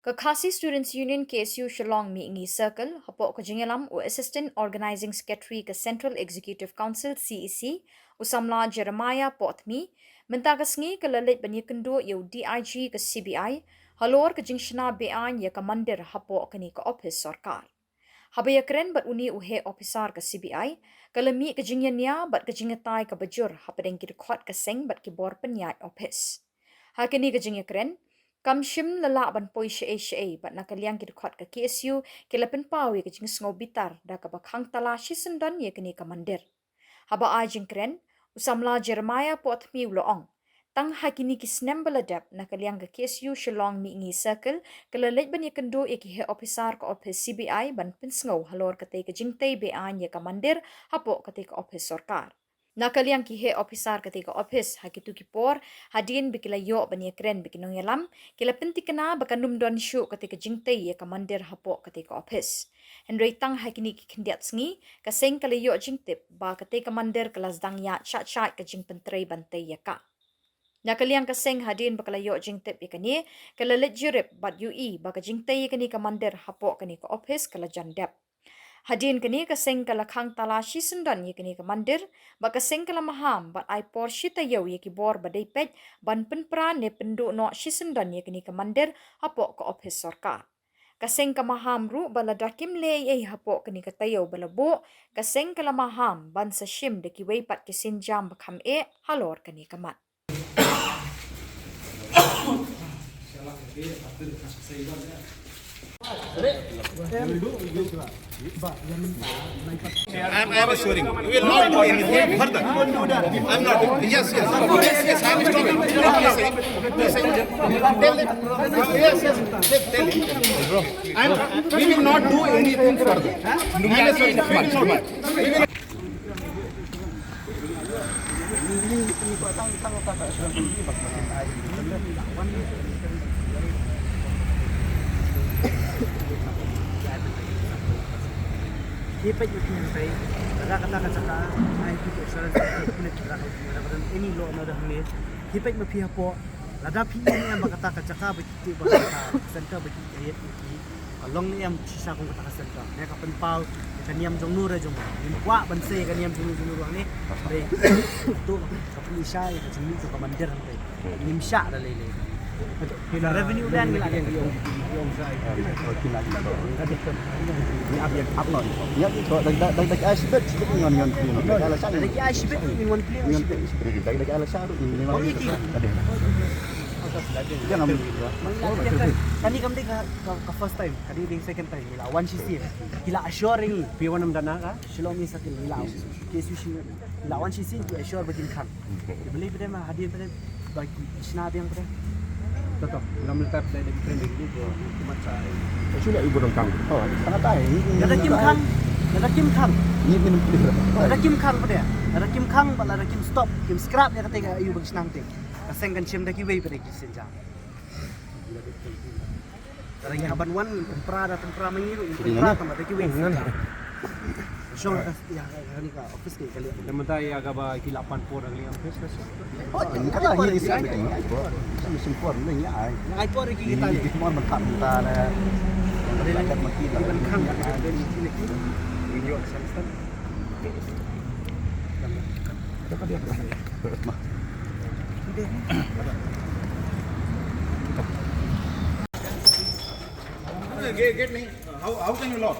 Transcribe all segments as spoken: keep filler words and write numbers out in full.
Ka Khasi Students Union K S U Shillong Mihngi Circle, hapoh ka jingïalam u Assistant Organising Secretary ka Central Executive Council C E C, u samla Jeremiah Pohthmi, mynta ka sngi ka la leit ban ïakynduh ïa u D I G ka C B I, halor ka jingshna beaiñ ïa ka mandir hapoh kane ka ophis sorkar. Haba ïakren bad une u heh ophisar ka C B I, ka la mih ka jingïania bad ka jingïatai kaba jur hapdeng ki dkhot ka seng bad ki bor pynïaid ophis. Ha kane ka jingïakren, kam shym la lah ban poi shaei shaei bad na ka liang ki dkhot ka K S U ki la pynpaw ïa ka jingsngew bitar da kaba khang tala shisyndon ïa kane ka mandir. Haba ai jingkren, u samla Jeremiah Pohthmi u la ong, tang ha kine ki snem ba la dep na ka liang ka K S U Shillong Mihngi Circle ka la leit ban ïakynduh ïa ki heh ophisar ka ophis C B I ban pynsngew halor katei ka jingtei beaiñ ïa ka mandir hapoh katei ka ophis sorkar. Na ka liang ki heh ophisar katei ka ophis ha kito ki por, hadien ba ki la ïoh ban ïakren bad ki nongïalam, ki la pyntikna ba kan ym don shuh katei ka jingtei ïa ka mandir hapoh katei ka ophis. Hynrei tang ha kine ki khyndiat sngi, ka seng ka la ïoh jingtip ba katei ka mandir ka la sdang ïaid shaid shaid ka jingpyntrei ban tei ïa ka. Na ka liang ka seng, hadien ba ka la ïoh jingtip ïa kane, ka la leit jurip bad ïohi ba ka jingtei ïa kane ka mandir hapoh kane ka ophis ka la jan dep. Hadien kane ka seng ka la khang tala shisyndon ïa kane ka mandir, bad ka seng ka la maham bad ai por shi taïew ïa ki bor ba dei peit ban pynpra ne pynduh noh shisyndon ïa kane ka mandir hapoh ka ophis sorkar. Ka seng ka maham ruh ba lada kim leh ei ei hapoh kane ka taïew ba la buh, ka seng ka la maham ban sa shim da kiwei pat ki sienjam ba kham eh halor kane ka mat. I'm, I'm assuring. We will not do anything further. I'm not. Yes, yes. Yes, yes. I'm stopping. Yes, yes. Tell them. Yes, yes. Tell them. I'm, we will not do anything further. I'm assuring. We will not. Phi peit ma phi hangtai, lada kata ka jaka, ai phi ka assurance, phi peit lada ka, lada ka don any law and order hangne. Phi peit ma phi hapoh, lada phi ïohi em ba kata ka jaka ba ki tip ba ka center ba ki create, ka long ne em shisha kum kata ka center. Ne ka pynpaw ïa ka niam jong no re jong no. Ngim kwah ban sei ïa ka niam jong no jong no ruh hangne. Hynrei to ka pynshai ïa ka jingmut jong ka mandir hangtai. Ngim shah da lei lei. Ka revenue line ngi la. Lada ki ai shibit, shibit ngi wan, ngi wan plie. Lada ki ai shibit, ngi wan plie. Lada ki ai la shah ruh, ngi wan plie. Kane kam dei ka, ka, ka first time, ka dei dei second time. Ngi la wan shisien. Ki la assure ngi. Phi wan namar kane ka? Shillong Mihngi Circle, ngi la. K S U Shillong. Ngi la wan shisien, ki assure ba kin khang. Ki balei pdem, hadien pdem, ba ki shna biang pdem. To to, ngam lynter pdem, dei trending ni, ko mat sa. Actually, ibu dong khang. Oh, sangat ai. Lada kim khang, lada kim khang. Ni ni. Lada kim khang pdem. Lada kim khang, ba lada kim stop, kim scrap ïa kata ka ïa ba ki shna te. Ka seng kan shim da kiwei pat ki sienjam. Ka dang ïa ban wan, pynpra da pynpra ma ngi ruh, pynpra tang da kiwei. Shong ka, ïa, ka ni ka office ki kali. Te mynta ïa kaba ki la pan por da kali office ka. Oh, ni kata ni di sa ni por. Sa ni por ni ai. Ai por ki kita ni. Ki mon ban tap mynta da. Ban khang ka ni ki ni. Ni yo sa. Get, get me. How, how can you lock?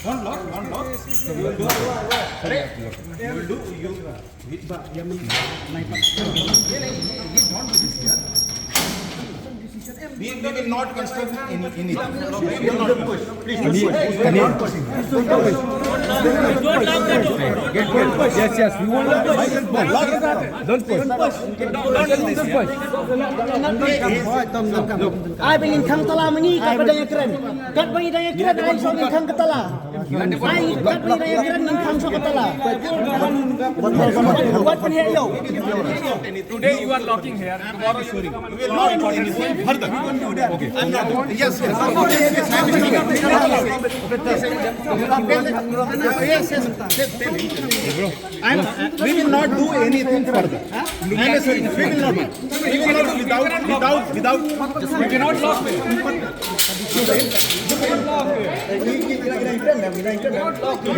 Don't lock, don't lock. You will do. Arey, you will do. You. We, we will not construct any, anything. We will not push. Please don't push. Yes, yes, we won't push. Don't push. Don't push. Ai ba ngin khang tala ma ngi katba dang ïakren. Katba ngi dang ïakren ai shuwa ngin khang ka tala. Ai katba ngi dang ïakren ngin khang shuwa ka tala. Wat pynheh ïew. Today you are locking here, tomorrow you will not do anything further. Okay. Yes, yes. Yes, yes. I am speaking. Yes, yes. Tell them. Yes, yes, yes, tell him. Bro, I'm, we will not do anything further. Look at him. We will not do. We will not do without, without, without. We cannot lock him. You cannot lock him.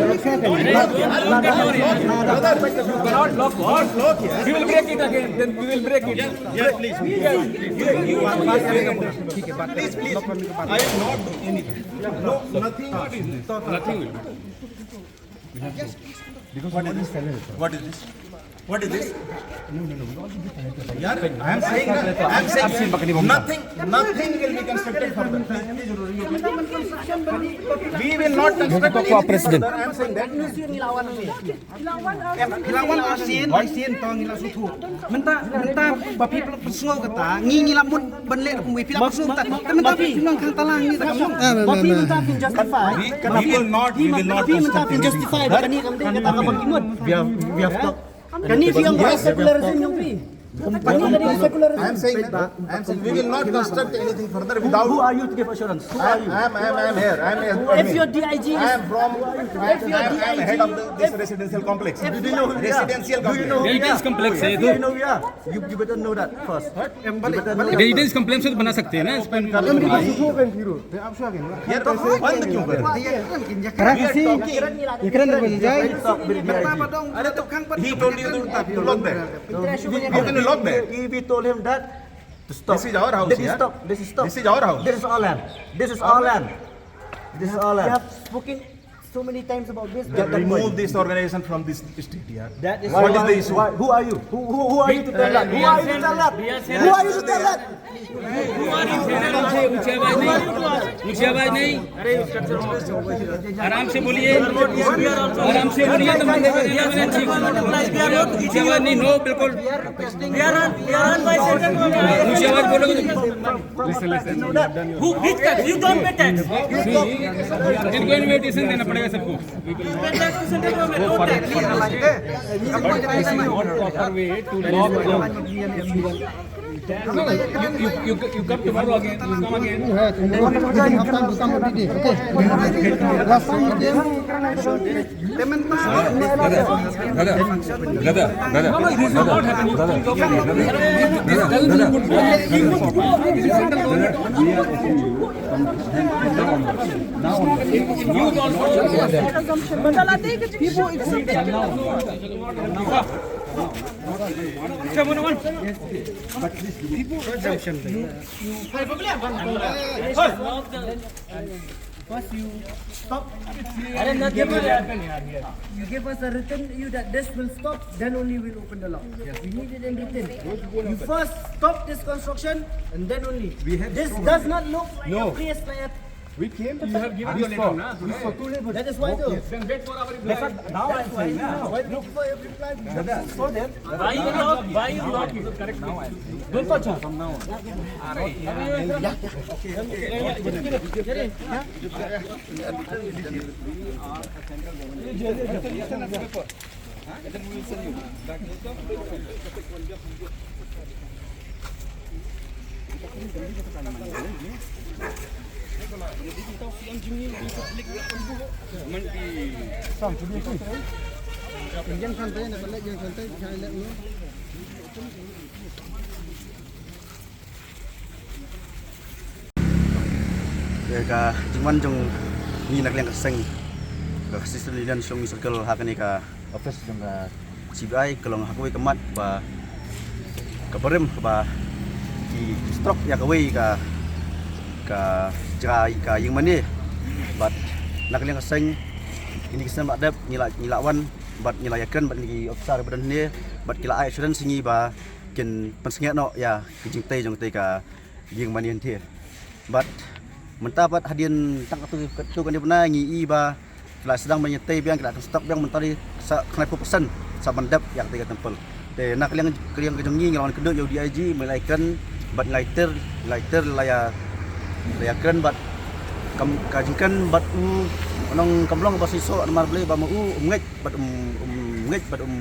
Brother, you cannot lock. He will break it again. Then we will break it. Yeah, please. You, you, you are. Please, please. I will not do anything. No, nothing. Nothing will be. What is this? What is this? What is this? Yeah, I am saying, I am saying nothing, nothing will be constructed further. Please, please, we will not construct anything further. I am saying that. Ngilawan arsien, arsien to ngila suthu. Mynta, mynta ba phi pla psngew kata, ngi ngila mut ban leh kumwei phi la psngew kata. Mynta phi nang khang tala ngi ta kumno. Ba phi mynta phin justify. We, we will not, we will not construct anything further. Kani kam dei kata ka ba ki mut. We have, we have talked. Kani phi ong secular regime jong phi. Kani kani secular regime. I am saying that, I am saying we will not construct anything further without. Who are you to give assurance? Who are you? I am, I am, I am here. I am here. If your D I G is, I am from, I am, I am head of the, this residential complex. Residential complex. Heritage complex hai. Do you know where? You, you better know that first. Heritage complex se bana sakte hain na, isko. यार, बंद क्यों कर रहे हो? अरे तो he told you to, to lock there. How can you lock there? We, we told him that to stop. This is our house, yeah? This is stop. This is stop. This is our house. This is our land. This is our land. This is our land. We have spoken so many times about this. Get that point. Remove this organization from this street, yeah. That is what is the issue? Why, who are you? Who, who, who are you to tell that? Who are you to tell that? Who are you to tell that? ऊंची आवाज नहीं, ऊंची आवाज नहीं। आराम से बोलिए, आराम से बोलिए। तो बंदे को बोलिए, मैंने ठीक। ऊंची आवाज नहीं, no, बिल्कुल। ऊंची आवाज बोलोगे तो Who, which tax? You don't pay tax. इनको इनविटेशन देना पड़ेगा सबको। You pay tax to central government, no tax. Proper way to lock down. No, no, you, you, you, you come tomorrow again. You come again. You have time to come every day. Okay. Last time you came. Brother, brother, brother, brother, brother, brother, brother, brother, brother. First you stop. अरे, nothing will happen here. You give us a written you that this will stop, then only we'll open the lock. We need it in written. You first stop this construction, and then only. This does not look like a place like a We came. You have given your letter, na? We saw two laborers. That is why, though. Then wait for our reply. Now I am saying, na? Why looking for your reply? So then, why you lock? Why you lock? Correct. Don't touch her. From now on. Ka jingwan jong ngi na ka liang ka seng ka Assistant Union Shillong Circle ha kane ka office jong ka C B I ka long ha kawei ka mat ba ka barim ba ki, ki struck ïa kawei ka, ka jaka, ka ïing mane. Bad na ka liang ka seng kine ki snem ba dep ngi la, ngi la wan bad ngi la ïakren bad kine ki officer ba don hangne bad ki la ai assurance ïa ngi ba kin pynsangeh noh ïa ki jingtei jong katei ka ïing mane hynrei. Bad mynta pat hadien tang katto katne bnai ngi i ba ki la sdang ban ïatei biang, ki la construct biang mynta dei sa khyndai phew percent sa ban dep ïa katei ka temple. Te na ka liang, ka liang ka jong ngi ngi la wan kynduh ïa u D I G, me la ïakren bad la ïater, la ïater la ïa, la ïakren bad kam, ka jingkren bad u nong kam long ba shisha namar balei ba ma u um ngeit bad um, um ngeit bad um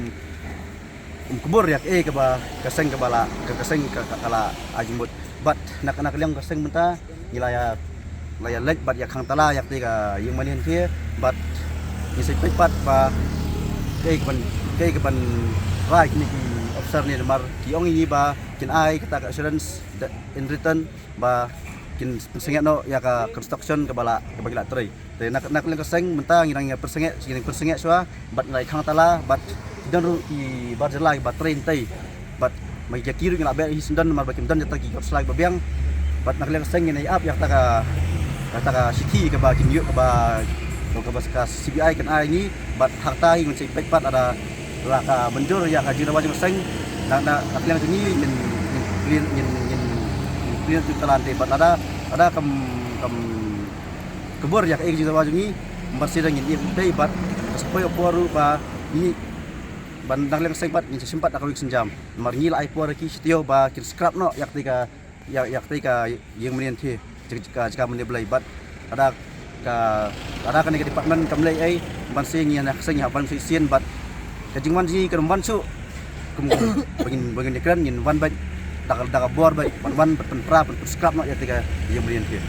um kbur ïa kaei kaba ka seng kaba la ka, ka seng ka, ka, ka la ai jingmut. Bad na ka, na ka liang ka seng mynta ngi la ïa, la ïa leit bad ïa khang tala ïa katei ka ïing mane hynrei bad Ngi sa peit pat ba kaei kaban, kaei kaban rai kine ki officer ne, namar ki ong ïa ngi ba kin ai kata ka assurance in written ba kin pynsangeh noh ïa ka construction kaba la, kaba ki la trei. Te na, na ka liang ka seng mynta ngi dang ïa pynsangeh, ngi dang pynsangeh shuwa bad ngi la khang tala bad ki don ruh ki bar jylla kiba trei hangtei. Bad ma ki jaki ruh ngi la beh hi syndon namar ba kim don jata ki kot slai ba biang. Bad na ka liang ka seng ngin ïa ap ïa kata ka, kata ka shithi kaba kin ïoh kaba, kaba ka C B I kan ai ngi. Bad ha kata hi ngan sa peit pat lada la ka mynjur ïa ka jingdawa jong ka seng. Na, na, na ka liang jong ngi ngin, ngin clear, ngin, ngin, ngin clear tu talan te bad lada, lada kam, kam kebor ïa ka jingdawa jong ngi, ban sdang ngin ïa tei bad ka sa poi ka por ruh ba ngi ban dang leng seng bad ngin sa shim pat da kawei ka sienjam. Namar ngi la ai por ïa ki sha taïew ba kin scrap noh ïa katei ka, ïa, ïa katei ka ïing mane thie, jaka, jaka, jaka mane blei bad lada ka, lada kane ka department kam leh ei ban sdang ngi na ka seng ïa ban sdang sien bad ka jingwan jong ngi kan wan shuh. Kum, kum ba ngin, ba ngin ïakren ngin wan bad da ka, da ka bor bad ban wan bad pynpra, pyn, pyn scrap noh ïa katei ka ïing mane thie.